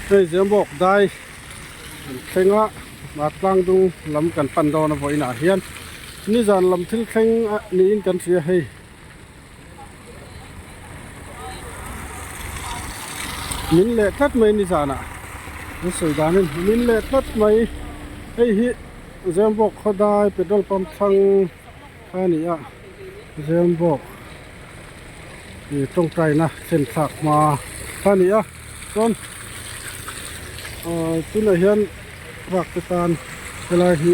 Hei Zembawk dai an thleng a a tlang dung lam kan pan dawn a vawiinah hian nizan lam thil thleng a niin kan hria hei. Min leh tlat mai nizanah an sawi danin min leh tlat mai hei hi Zembawk khawdai petrol pump thlang a ni a Zembawk ih tawngtaina thlen thlak hma a ni a chuan ahh tunah hian truck te tan helai hi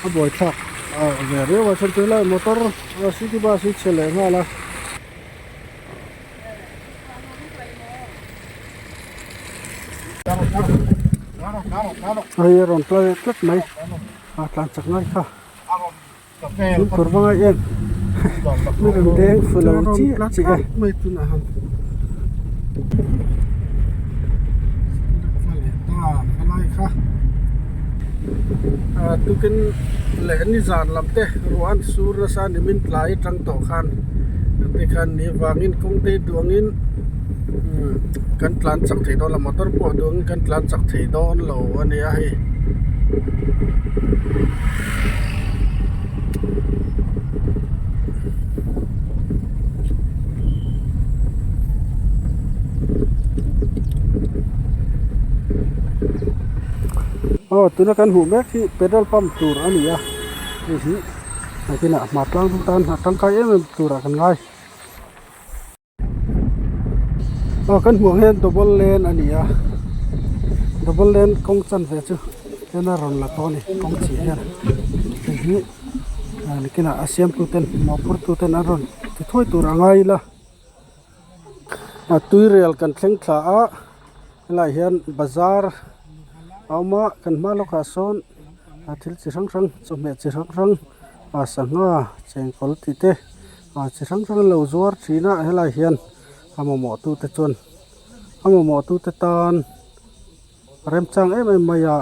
a buaithlak ah ve riau a chhan chu helai motor city bus hi chhe leh nghal a. Hei a rawn tlai tlat mai a tlan chak ngai kha. Fimkhur va ngai em mi rawn deng fu lo chiah chiah e. Tukin leh nizan lam te ruah an sur nasa nimin tlai atang tawh khan tikhan ni vangin kawng te duangin kan tlan chak thei dawn lo motor pawh duangin kan tlan chak thei dawn lo a ni a hei. Aw tuna kan hmuh mek hi petrol pump tur a ni a hei hi nakinah hmar tlang chu tan a tangkai em em turah kan ngai. Aw kan hmuh ang hian double lane a ni a double lane kawng chanve chu hian a rawn la tawh a ni kawng chhia hian hei hi ah nikinah a siamtu ten mawhphurtu ten an rawn ti thuai tur a ngai ila a tuirial kan thleng thla a helaiah hian bazar a awm a kan hma lawkah sawn a thil chi hrang hrang chawhmeh chi hrang hrang ah sangha chengkawl tih te. Ah chi hrang hrang an lo zuar thin a helai hian a mamawh tu te chuan a mamawh tu te tan remchang em em mai a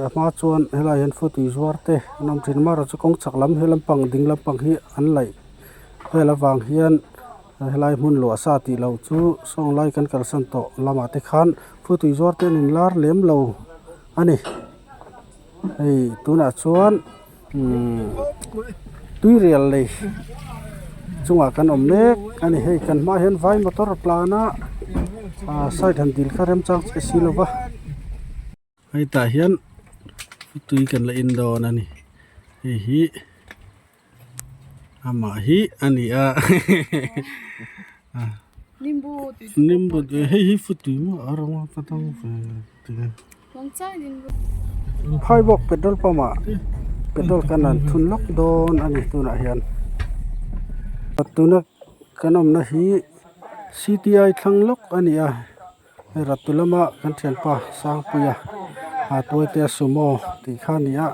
a hma chuan helai hian futui zuar te an awm thin amaherawhchu kawng chhak lam he lampang ding lampang hi an laih vel avang hian helai hmun luah sa tih loh chu sawn lai kan kalsan tawh lamah te khan futui zuar te an inlar lem lo a ni hei tunah chuan. Umm tuirial lei chungah kan awm mek a ni hei kan hmaah hian vai motor a tlan a ah side han dil kha remchang chiah si lo va hei tah hian tui kan la in dawn a ni hei hi amah hi a ni a nimbu hei hi futui maw a rawng a ka dang ve tih. Phaibawk petrol pump ah petrol kan han thun lawk dawn a ni tunah hian tuna kan awmna hi c t i thlang lawk a ni a hei ratu lama kan thianpa sangpuia a tuaite a sumo tih kha a ni a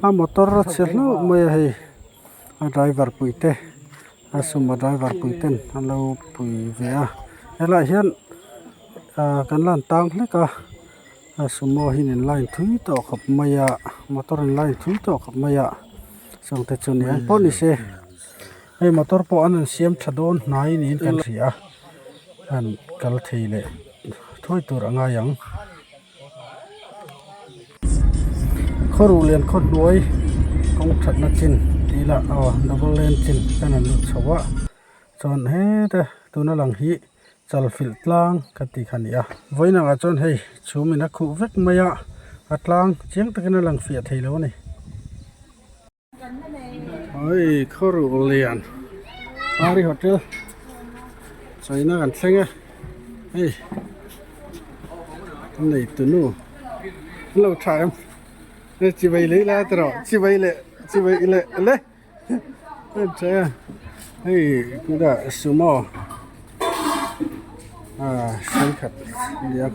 a motor a chhe hlauh mai a hei a driver pui te a sumo driver pui ten an lo pui ve a helaiah hian. Ah kan la han tang hlek a a sumo hi in line thui tawh khawp mai a motor in line thui tawh khawp mai a chungte chu ni ang pawh ni se hei motor pawh an rawn siam tha dawn hnai niin kan hria a han kal thei leh thuai tur a ngai ang. Khawruh lian khaw hnuai kawng thatna chin tih lah aw double lane chin kan han lut chho a chuan heta tuna lang hi. Chalfilh tlang ka tih kha a ni a vawiin angah chuan hei chhum in a khuh vek mai a a tlang chiang takin a lang fiah thei lo a ni. Hei khawruh lian Pari hotel chawina kan thleng e hei a nei tunu an lo tha em hei chivai lei lai te rawh chivai leh chivai leh le. Hei tunah sumo ah thenkhat a ni a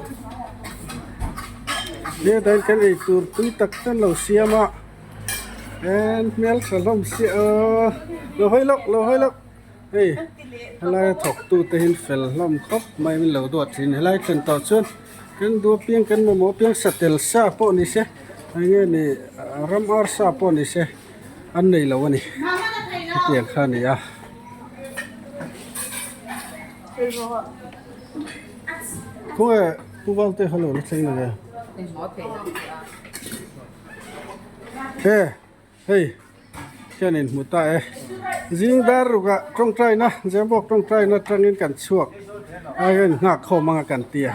hetah hian kan eitur tui tak te an lo siam a en hmel tha hlawm sia aw lo hawi lawk lo hawi lawk hei helai a thawk tu te hi an fel hlawm khawp mai min lo duat thin helai thlen tawh chuan kan duh apiang kan mamawh apiang satel sa pawh ni se eng nge ni ram arsa pawh ni se. An nei lo a ni hetiang kha a ni a. Khawnge Pu Valte kha lo la thleng na nge? He hei hian in hmu ta e. Zing dar rukah tawngtaina Zembawk tawngtaina atangin kan chhuak a hian nghak khawm anga kan ti a.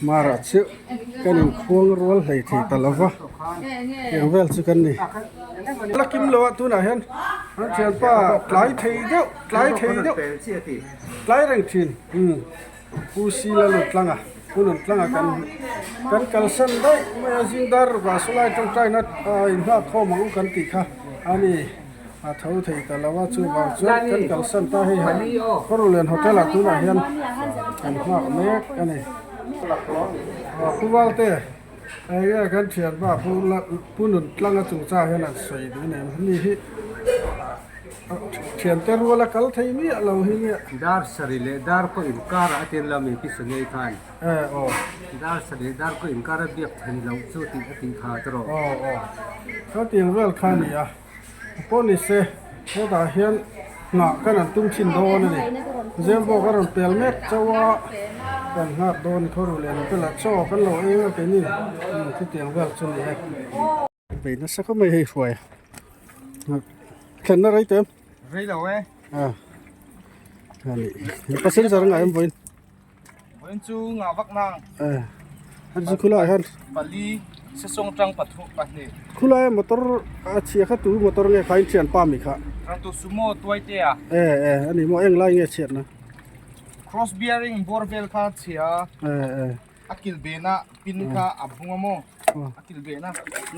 Mara chu kan inkhuang rual hlei thei ta lo va eng vel chu kan ni. La kim lo a tunah hian an thianpa tlai thei deuh tlai thei deuh tlai reng thin umm Pu Sila lut tlanga Pu Nun tlanga kan kan kalsan daih mai a zing dar rukah sawlai tawngtaina inhak khawm ang u kan tih kha a ni. A tho thei ta lo a, chuvang chuan kan kalsan ta hei ha Khawruhlian Hotel ah tunah hian kan nghak mek a ni. Pu Valte, enge kan thianpa Pu Pu Nuntlanga chungchang hian an sawi duh nem ni hi thiante ruala kal thei miah lo hi nge. Dar sarih leh dar pawh inkarah a tir lo mi pi Sangei khan. E aw. Dar sarih dar pawh inkara biak thei loh chu tih a tih kha tawh. Aw aw. Khatiang vel kha a ni a. Pawh ni se hetah hian nghah kan han tum thin dawn a ni. Zembawk a rawn pel mek chauh a, kan nghak dawn khaw ru leh hotel ah chaw kan lo eng a keini khitiang vel chu ni e. Bei nasa khawp mai hei hruai thlenna rei tawh em? Rei lo e. A ani passenger ngah em vawiin? Vawiin chu ngah vak nang. Eh, an chu khulai hian. Pali sesawng tang pathu pahnih. Khulai motor a chhia kha tu motor nge kha in thian pa mi kha. Rang tu sumo tuai te a. Eh eh ani maw eng lai nge chhiat na. Cross bearing bawr vel kha chhia. Eh eh. A kil be na pin kha a bung a maw. A kil be na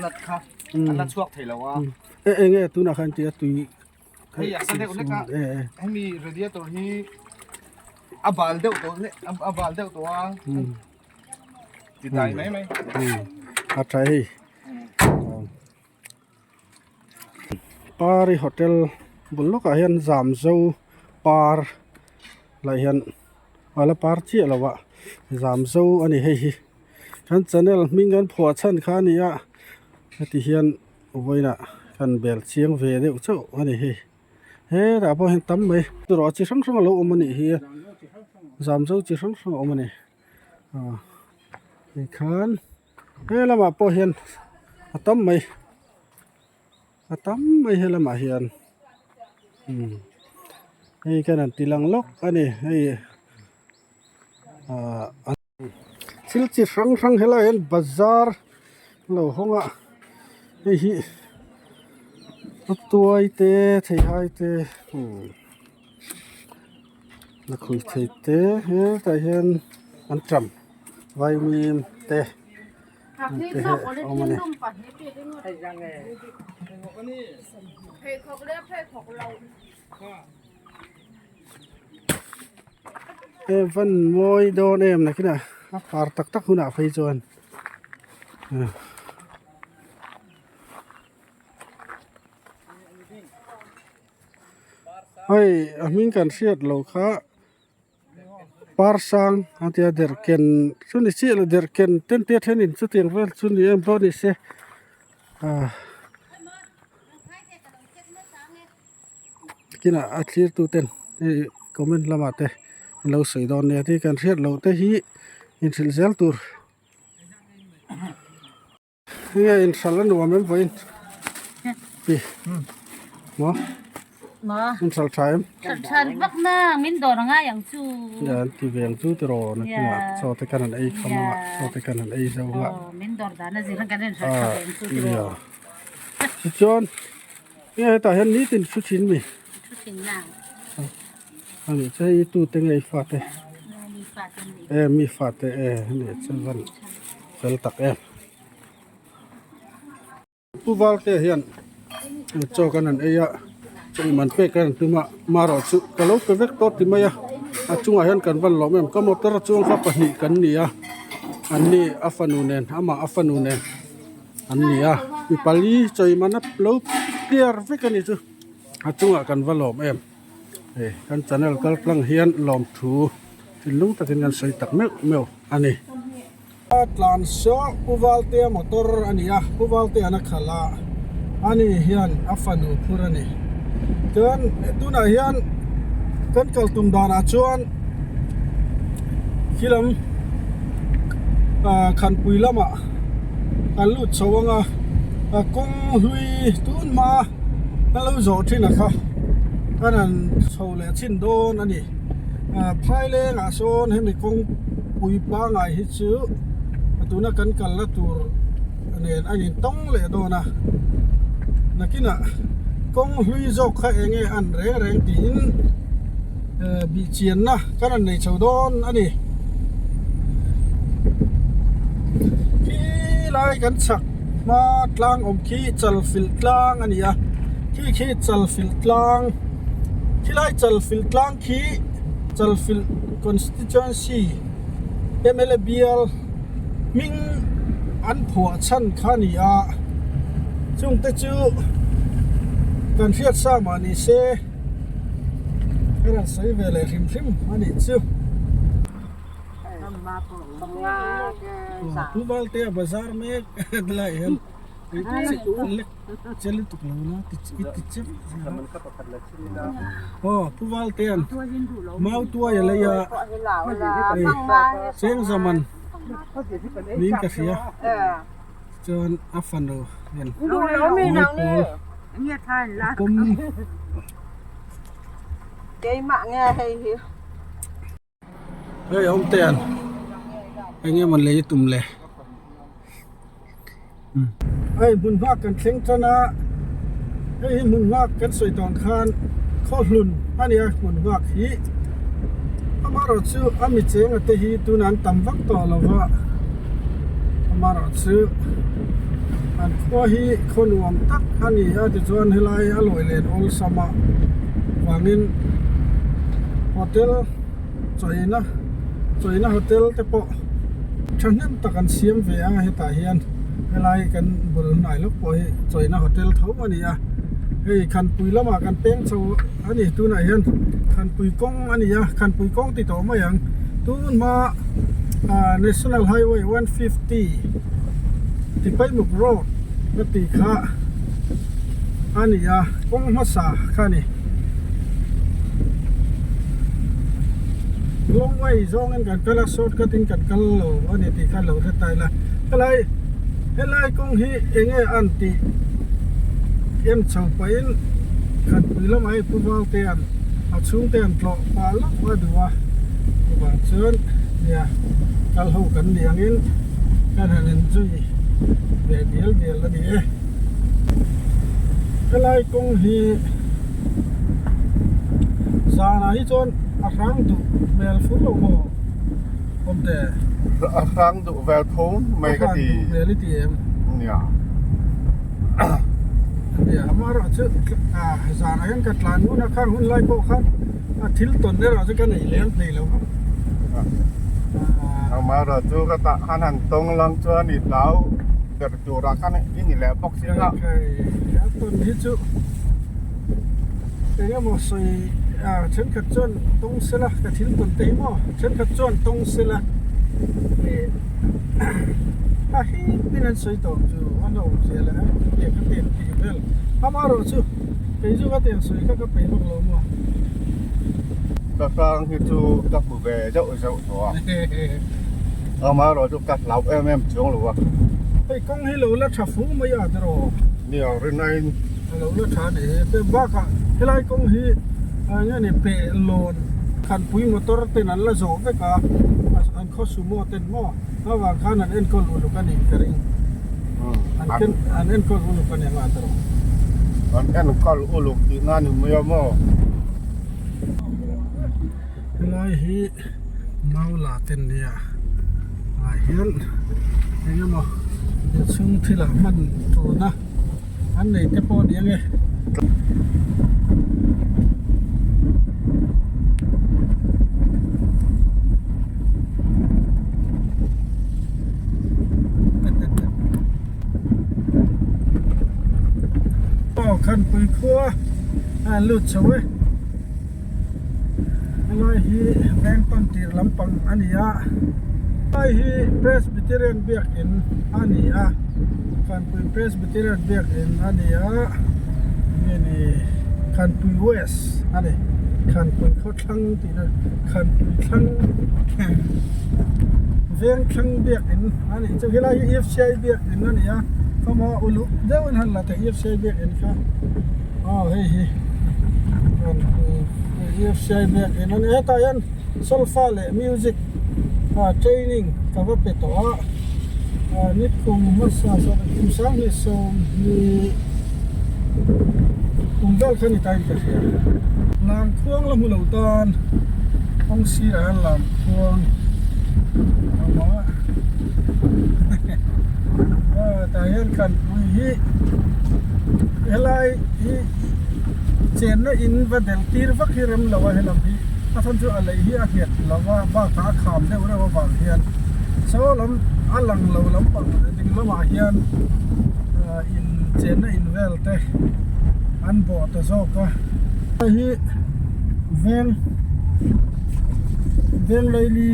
nut kha an la chhuak thei lo a. Eh eng nge tunah khan tia tui Hei a sa deuh hlek a hemi radiator hi a bal deuh tawh hle a bal deuh tawh a ti dai mai mai a tha hei pari hotel bul lawkah hian zamzo par lah hian a la par chiah lo a zamzo a ni hei hi kan channel hming kan phuah chhan kha a ni a heti hian. Vawiinah kan bel chiang ve deuh chauh a ni hei hetah pawh hian tam mai erawh chi hrang hrang a lo awm a nih hi zamzo chi hrang hrang a awm a ni ah tikhan he lamah pawh hian a tam mai a tam mai he lamah hian umm hei kan han ti lang lawk a ni hei ah. Thil chi hrang hrang helaiah hian bazar a lo hawng a hei hi a tuai te theihai te umm lakhuih thei te hetah hian an ṭam vaimim te te hi a awm a ni. He van mawi dawn em nakinah a par tak tak hunah phei chuan hei a hming kan hriat loh kha par sang a tia derhken chu ni chiah lo derhken ten te thenin chutiang vel chu ni em pawh ni se ah. Kinah a thlir tu ten hei comment lamah te an lo sawi dawn nia tih kan hriat loh te hi inhrilh zel tur enge inhralh a nuam em vawiin pi maw inhralh tha em ya an ti ve ang chu tiraw nakinah chaw te khan an ei kham anga chaw te khan an ei zo anga ah ya tichuan. Nge hetah hian nitin thu thin mi? Thu thin nang. Ani che i tu te nge i fate? Mi fate ni. E mi fate e ani che van fel tak em. Pu Valte hian chaw kan han ei a chaw man pek kan han tum a marawh chu ka lo pe vek tawh ti mai a a chungah hian kan van lawm em ka motor chuang kha pahnih kan ni a anni a fanu nen amah a fanu nen. An ni a mi pali chawi man a lo clear vek a ni chu a chungah kan va lawm em hei kan channel kal tlang hian lawmthu thinlung takin kan sawi tak meuh meuh a ni. A tlan saw Pu Valtea motor a ni a Pu Valtea'n a khalh a ani hian a fanu phur a ni chuan tunah hian kan kal tum danah chuan khi lam. Khanpui lamah kan lut chho ang a, kawng hlui tun hma a lo zawh thin a kha kan han chho leh chhin dawn a ni. Phailengah sawn hemi kawngpui pangngai hi chu tuna kan kalna tur nen a intawng leh dawn a, nakinah kawng hlui zawk kha eng nge an reng reng tiin bih chianna kan rawn nei chho dawn a ni. Khi lai kan chhak hma tlang awm khi Chalfilh tlang a ni a, khi khi Chalfilh tlang khi lai Chalfilh tlang khi Chalfilh constituency mla bial hming an phuah chhan kha a ni a, chungte chu kan hriat sa mah ni se ka rawn sawi ve leh hrim hrim a nih chu. Pu Valtea bazar mek helai hian che lutuk lo na i ti chep aw Pu Valtea'n Mautuai a lei a hei Chengzaman niin ka hria chuan a fanu hian Maupawl a pawm. Hei awm te an eng nge maw lei tum le hei hmun nghak kan thleng tan a hei hi hmun nghak kan sawi tawh ang khan khaw hlun a ni a hmun nghak hi amaherawhchu a mi cheng a te hi tunah an tam vak tawh lo va amaherawhchu an khua hi khaw nuam tak a ni a tichuan helai a lawi len awlsam a vangin hotel chawina chawina hotel te pawh thahnem tak an siam ve a hetah hian helai kan bul hnai lawk pawh hi chawina hotel tho a ni a hei khanpui lamah kan peng chho a ni tunah hian khanpui kawng a ni a khanpui kawng ti tawh mai ang tun hma ah national highway 150 Tipaimuk road ka tih kha a ni a kawng hmasa kha a ni. Long way zawngin kan kal a short cut in kan kal lo a ni tih kha lo hre ta ila helai helai kawng hi eng nge an tih en chho pahin khatpui lamah hei Pu Valte an a chhungte an tlawh pah lawk a duh a chuvang chuan nia kal ho kan ni angin kan han inzui ve dial dial a ni e helai kawng hi. Zanah hi chuan a hrang duh hmel fur lo maw awmte? A hrang duh vel tho mai ka ti. A hrang duh hmel i ti em? Nia. Nia, amaherawh chu zanah hian ka tlan ngun a, khang hun lai pawh khan a thil tawn erawh chu ka nei lem thei lo va. Amaherawh chu ka tah khan han tawng lang chuan i hlau ber turah khan i ni leh bawk si anga. A tawn hi chu. Eng emaw sawi ah thenkhat chuan tawng sela ka thil tawn te hi maw thenkhat chuan tawng sela ih a hip in an sawi tawh chu a hlauh zia leh a tiang ka tiang tih vel amaherawh chu kei chu ka tiang sawi kha ka peih vak lo maw. Ka hrang hi chu ka hmu ve zeuh zeuh tawh a amaherawh chu ka hlauh em em chuang lo a. Hei kawng hi lo la tha fu mai a tiraw. Nia rinaiin. A lo la tha nih hi te bakah helai kawng hi eng nge ni peh lawn khanpui motor ten an la zawh vek a an khaw sumo ten maw avang khan an enkawl uluk a nih ka ring an ken an enkawl uluk a ni anga ta rawh. An enkawl uluk tihna ni mai a maw. Helai hi Maula ten nia ah hian eng emaw inchhung thilah hman tuna. An nei te pawh ni ange. Aw Khanpui khua a an lut chho e. Helai hi veng tawn tir lampang a ni a. Helai hi Presbyterian biakin a ni a. Khanpui Presbyterian biakin a ni a nge ni Khanpui West a ni Khanpui khawthlang tih na Khanpui thlang. Vengthlang biakin a nih chu helai hi EFCI biakin a ni a khawma uluk deuh in han la teh EFCI biakin kha aw hei hi EFCI biakin a ni a hetah hian solfa leh music ah training ka va pe tawh a ah nikum hmasa kum sanghnih sawmhnih kum vel kha ni ta in ka hria Lamkhuang la hmu lo tan kawng sirah hian lamkhuang a awm a aw tah hian khanpui hi helai hi chenna in va delh tir vak hi rem lo a helam hi a chhan chu a lei hi a nghet lo va bakah a kham deuh reuh avang hian saw lam a lang lo lampang ding lamah hian in chenna in vel te an bawh ta zawk a hei hi veng veng laili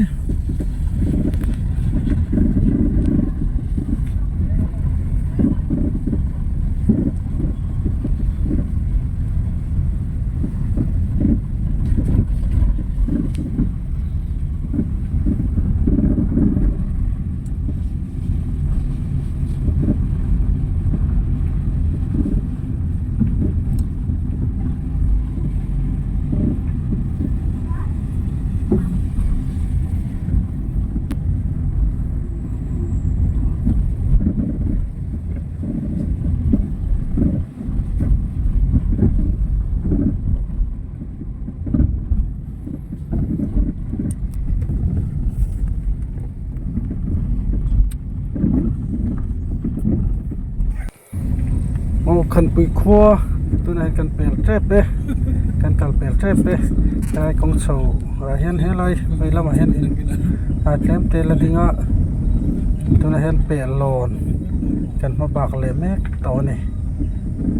Aw khanpui khua tunah hian kan pel tep e kan kal pel tep e helai kawng chho ah hian helai vei lamah hian in ah tlem te la ding a tunah hian pehlawn kan hma bak leh mek tawh a ni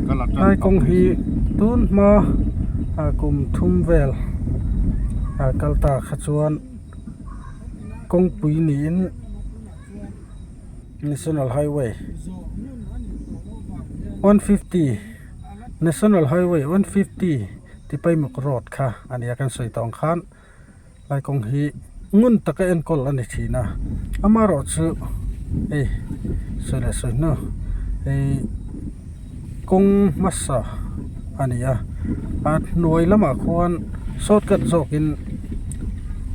helai kawng hi tun hma ah kum thum vel ah kal ta kha chuan kawngpui niin. National Highway 150 National Highway 150 Tipaimuk Road kha a ni a kan sawi tawh ang khan lai kawng hi ngun taka enkawl a ni thin a amaherawh chu hei sawi leh sawi hnu hei kawng hmasa a ni a a hnuai lamah khuan shortcut zawkin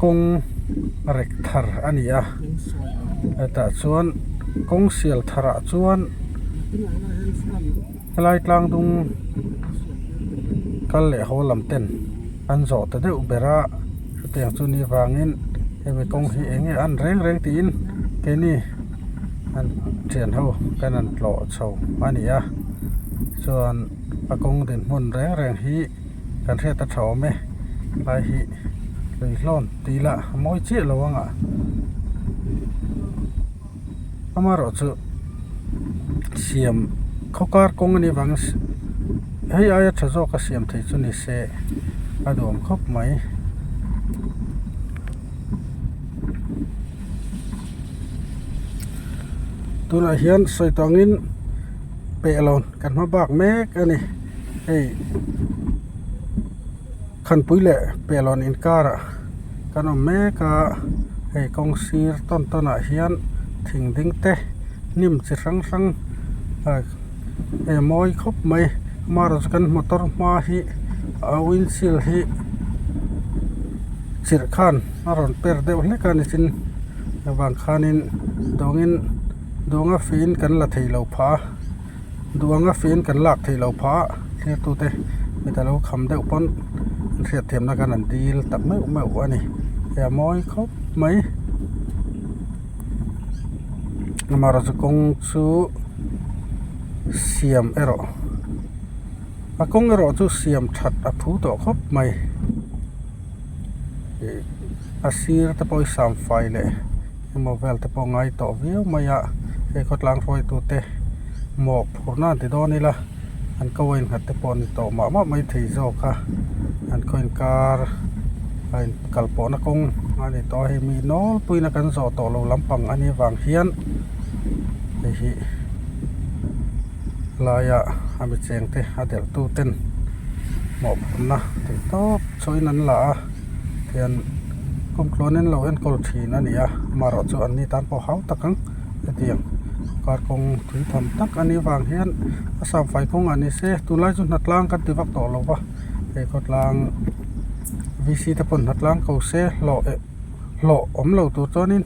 kawng rek thar a ni a hetah chuan kawng sial tharah chuan helai tlang dung kal leh haw lam ten an zawh ta deuh ber a chutiang chu ni vangin hemi kawng hi eng nge a an reng reng tiin keini. an thian ho kan han tlawh chho a ni a chuan a kawng dinhmun reng reng hi kan hriat a tha awm e lai hi lui hlawn tih lah a mawi chiah lo ang ah amaherawhchu siam khaw kar kawng a nih avangin hei aia tha zawk a siam thei chu ni se a duhawm khawp mai. Tunah hian sawi tawh angin pehlawn kan hma bak mek a ni hei khanpui leh pehlawn inkarah kan awm mek a hei kawng sir tawn tawn ah hian thing ding te hnim chi hrang hrang ah hei a mawi khawp mai amaherawhchu kan motor hma hi a windshield hi chirh khan a rawn per deuh hlek a nichin avang khanin dawngin duanga fiin kan la thei lo phah a duanga fiin kan lak theih loh phah a thirtute mit alo kham deuh pawn an hriat thiamna khan an dil tak meuh meuh a ni hei a mawi khawp mai amaherawhchu kawng chu siam erawh a kawng erawh chu siam that a phu tawh khawp mai. Ih a sir te pawh hi samfai leh emaw vel te pawh ngai tawh viau mai a hei khawtlang hruaitu te mawhphurhna an ti dawn ila an ko a innghat te pawh a ni tawh mah mah mai thei zawk a an khaw inkar a in kal pawhna kawng a ni tawh a hei mi nawlpuiin a kan zawh tawh lo lampang a nih avang hian hei hi laia a mi cheng te a delh tu ten mawhphurhna tih tawp chhuahin an la a tihian. Kumtluan in lo enkawl thin a ni a, amaherawh chu an ni tan pawh hau tak ang hetiang kar kawng tui tham tak a nih vang hian a samfai kawng ah ni se tunlai chu hnatlang kan ti vak tawh lo va hei khawtlang V C te pawn hnatlang ko se hlawh eh hlawh awm lo tur chuanin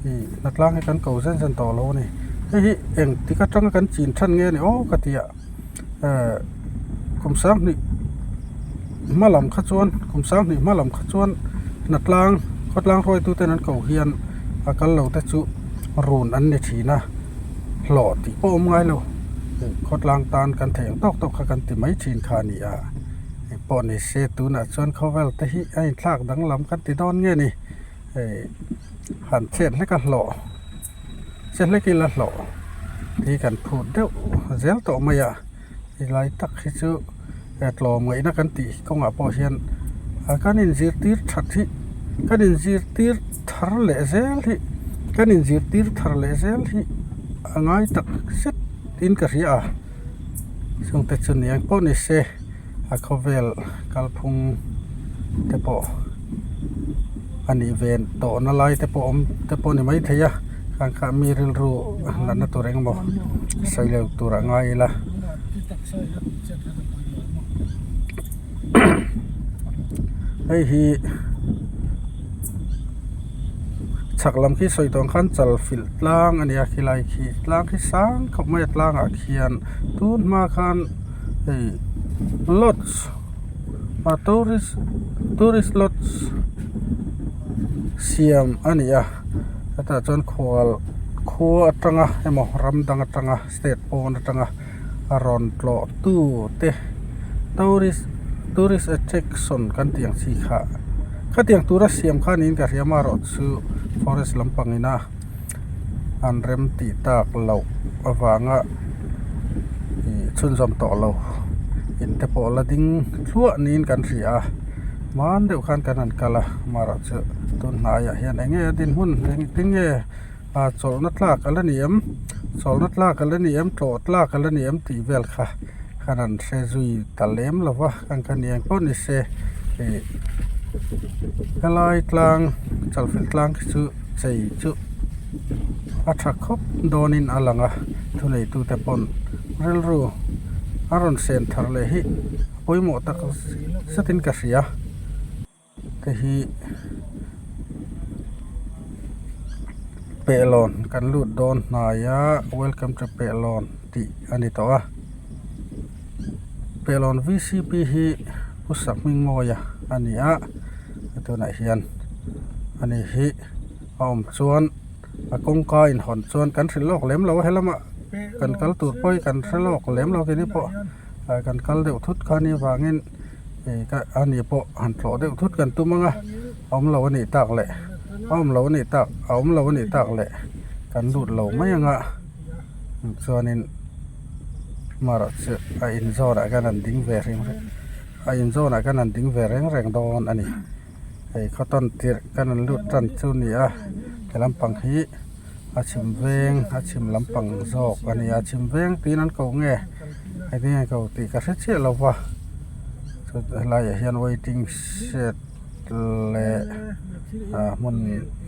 ih hnatlang hi kan ko zen zen tawh lo a ni hei hi engtik atanga kan chin than nge ni aw ka ti a. Eh kum sanghnih hma lam kha chuan kum sanghnih hma lam kha chuan hnatlang khawtlang hruaitu ten an ko hian a kal lo te chu run an ni thin a hlawh tih pawh awm ngai lo khawtlang tan kan theih ang tawk tawk kha kan ti mai thin kha a ni a engpawh ni se tunah chuan khawvel te hi a inthlak danglam kan ti dawn nge ni hei han chet hlek a hlawh. Che hlek ila hlawh hi kan phut deuh zel tawh mai a helai tak hi chu tlawm ngaihna kan tih kawngah pawh hian kan inzirtir that hi kan inzirtir thar leh zel hi kan inzirtir thar leh zel hi a ngai tak zet in ka hria a chungte chu ni ang pawh ni se a khawvel kalphung te pawh a nih ve tawh na lai te pawh awm te pawh a ni maithei a khang kha mi rilru natna tur eng emaw sawi lo tur ah ngai ila hei hi chhak lam khi sawi tawh ang khan chal filh tlang a ni a khilai khi tlang khi sang khawp mai a tlangah khian tun hma khan hei lodge a tourist tourist lodge siam a ni a hetah chuan khual khua atanga emaw ram dang atanga state pawn atanga a rawn tlawh tu te tourist tourist attraction kan tih ang chi kha khatiang tura siam kha niin ka hria amaherawh chu forest lampang ina an rem tih tak loh avanga ih chhunzawm tawh lo in te pawh la ding thluah niin kan hria a hman deuh khan kan han kal a amaherawh chu tun hnaiah hian eng nge a dinhmun engtin nge ah chawlhna tlak a la ni em chawlhna tlak a la ni em tlawh tlak a la ni em tih vel kha khan an hre zui ta lem lo va kan kha ni engpawh ni se ih helai tlang chalfilh tlang khi chu chei chu a tha khawp dawnin a lang a thuneitute pawn rilru a rawn sen thar leh hi a pawimawh tak zetin ka hria. Te hi pehlawn kan lut dawn hnai a welcome to pehlawn tih a ni tawh a pehlawn v c p hi pu sakhmingmawia a ni a tunah hian ani hi a awm chuan a kawngka inhawn chuan kan hrilh lawk lem lo a helamah kan kal tur pawh hi kan hre lawk lem lo keini pawh kan kal deuh thut kha a nih avangin. A ni pawh han tlawh deuh thut kan tum ang a awm lo a nih tak leh a awm lo a nih tak a awm lo a nih tak leh kan lut lo mai ang a chuanin marawh chu a in zawnah khan an ding ve reng reng a in zawnah khan an ding ve reng reng dawn a ni hei khaw tirh kan han lut tan chu a ni a he lampang hi a chhim veng a chhim lampang zawk a ni a chhim veng tiin an ko nge engtin nge an ko tih ka hre chiah lo va helaiah hian waiting shed leh ah hmun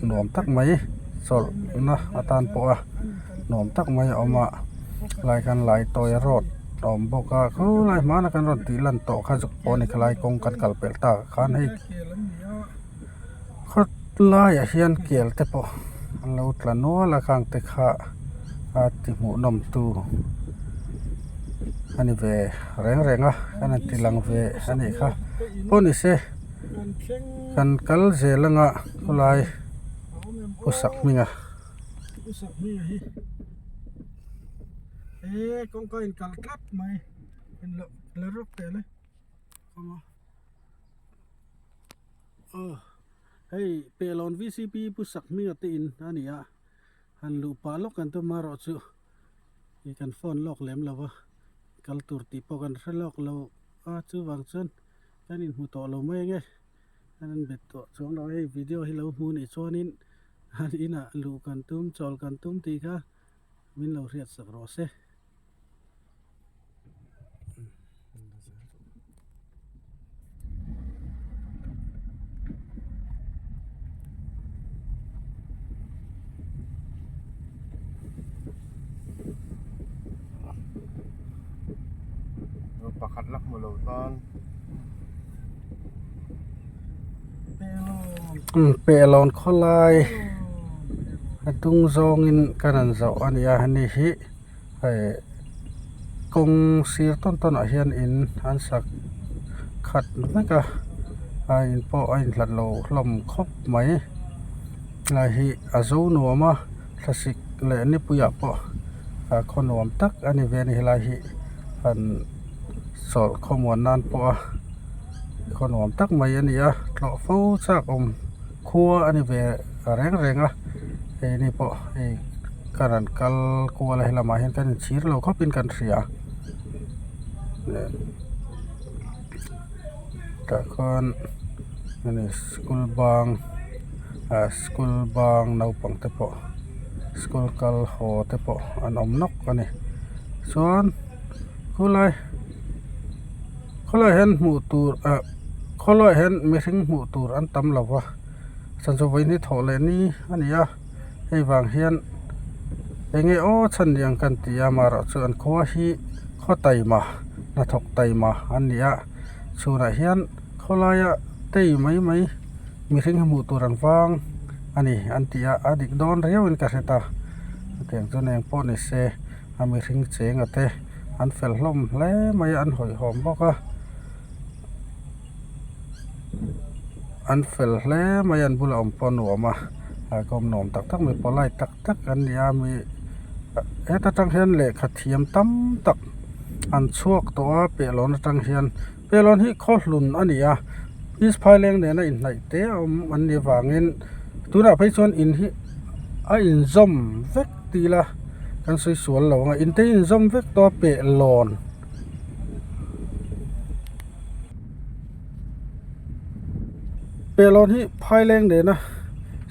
nuam tak mai chawlhna atan pawha nuam tak mai a awm a helai khan laitawi road a awm bawk a khulai hmana kan rawn tih lan tawh kha zuk pawh a ni khalai kawng kan kal pelh tak ah khan hei. Khawtlaiah hian kel te pawh an lo tla nual a khang te kha a ti hmuhnawm tu a ni ve reng reng a kan han ti lang ve a nih kha pawh ni se kan kal zel anga khawlai khawsak hminga. Aw hei Pehlawn VCP Pu Sakhminga te in a ni a han luh pah lawk kan tum erawh chu ih kan phone lawk lem lo va kal tur tih pawh kan hre lawk lo a chuvang chuan kan inhmu tawh lo mai ange kan in bet tawh chuang lo hei video hi lo hmu anih chuanin an inah luh kan tum chawl kan tum tih kha min lo hriat sak rawh se. Khat la hmu lo tan. Pehlawn khawlai a dung zawngin kan han zoh a ni a heni hi hei kawng sir tawn tawn ah hian in an sak khat vek a a in pawh a inhlat lo hlawm khawp mai helai hi a zo nuam a thlasik leh nipui ah pawh a khaw nuam tak a ni ve a ni helai hi han chawlh khawmuan nan pawh a khaw nuam tak mai a ni a tlawh fo chak awm khua a ni ve reng reng a keini pawh hei ka rawn kal kual a helamah hian kan inchhir lo khawp in kan hria tah khuan school bang ah school bang naupang te pawh school kal haw te pawh an awm nawk a ni chuan khulai khawlaiah hian hmuh tur ah khawlaiah hian mihring hmuh tur an tam lo va chhan chu vawiin hi thawh leh ni a ni a hei vang hian eng nge aw chhan ni ang kan ti a amaherawhchu an khua hi khaw taima hnathawk taima an ni a chhunah hian khawlaia tei mai mai mihring hi hmuh tur an vang a ni an ti a a dik dawn riauin ka hre ta hetiang chu eng pawh ni se a mihring chenga te an fel hlawm hle mai a an hawihhawm bawk a an fel hle mai a an bulah awm pawh a nuam a ah kawm nuam tak tak mi polite tak tak an ni a mi heta tang hian lehkha thiam tam tak an chhuak tawh a pehlawn atang hian pehlawn hi khaw hlun a ni a east phaileng nena inhnaih te a awm an nih avangin tunah phei chuan in hi a inzawm vek ti ila kan sawi sual lo ang a in te inzawm vek tawh a pehlawn. Pehlawn hi phaileng nena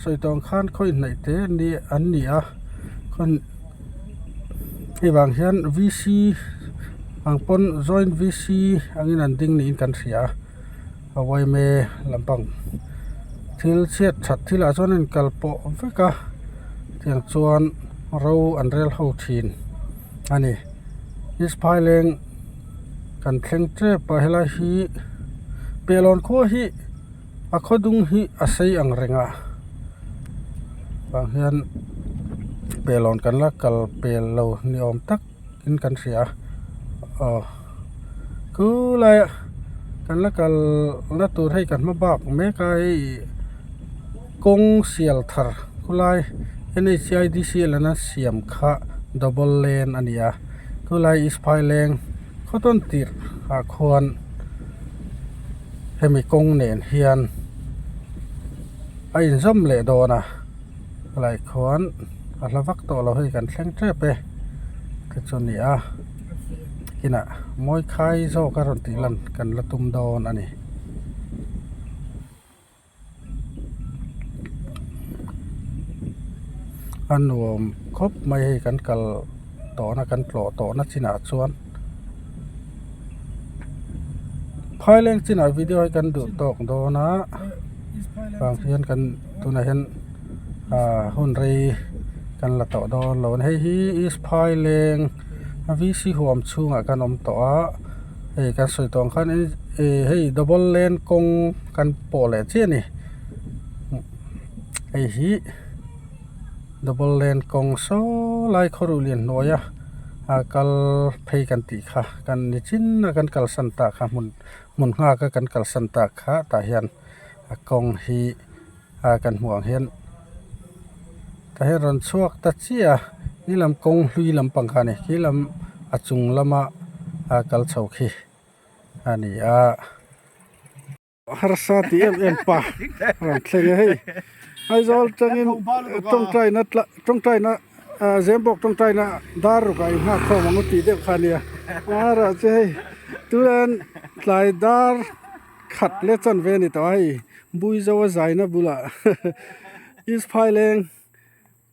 sawi tawng khan khaw inhnaih te ni an ni a khaw hei vang hian V C ang pawn joint V C angin an ding niin kan hria a a yma lampang thil chhiat that thil ah chuan a inkal pawh vek a tiang chuan ro an rel ho thin a ni east phaileng. Kan thleng tep a helai hi pehlawn khua hi a khaw dung hi a sei ang reng a vang hian pehlawn kan la kal pel lo ni awm tak in kan hria a aw khulaiah kan la kal na tur hei kan hma bak mek a hei kawng sial thar khulai N H I D C L an siam kha double lane a ni a. Chulai East Phaileng khaw tawn tirh ah khuan hemi kawng nen hian a inzawm leh dawn a helai khuan a hla vak tawh lo hei kan thleng tep e tichuan ni a kinah mawi khai zawk a rawn tih lan kan la tum dawn a ni. A nuam khawp mai hei kan kal tawhna kan tlawh tawhna chinah chuan phaileng chinah video hi kan duh tawk dawn a vang hian kan tunah hian ah hun rei kan la tawh dawn lo a ni hei hi east phaileng a v c huam chhungah kan awm tawh a. Hei kan sawi tawh ang khan ih hei double lane kawng kan pawh leh chiah a ni hei hi double lane kawng saw lai khaw ruh lian hnuaia a kal phei kan tih kha kan ni chin a kan kalsan tak kha hmun hmun nghak a kan kalsan tak kha tah hian a kawng hi a kan hmuh ang hian tah hian rawn chhuak ta chiah a khi lam kawng hlui lampang kha a ni khi lam a chung lama a kal chho khi a ni a. Harsa tih em em pa rawn thleng a hei Aizawl atangin tawngtaina tawngtaina ah Zembawk tawngtaina dar rukah inghak khawm ang u tih deuh kha a nia a chu hei tunah tlai dar khat leh chanve a ni tawh a hei Buizo a zaina bulah East Phaileng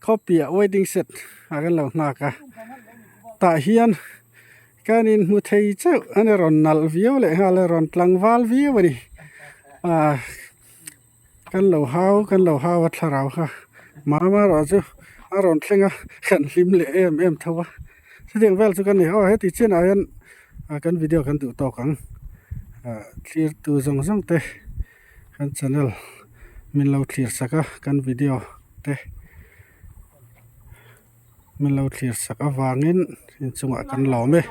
khawpiah wedding set ah kan lo nghak a tah hian kan inhmu thei chauh a ni rawn nalh viau leh nghal a rawn tlangval viau a ni ah kan lo hau kan lo hau a thlarau kha mama erawh chu a rawn thleng a kan hlim leh em em tho a chutiang vel chu ka ni aw heti chinah hian. Ah kan video kan duh tawk ang ah thlir tu zawng zawng te kan channel min lo thlir sak a kan video te min lo thlir sak avangin inchungah kan lawm e.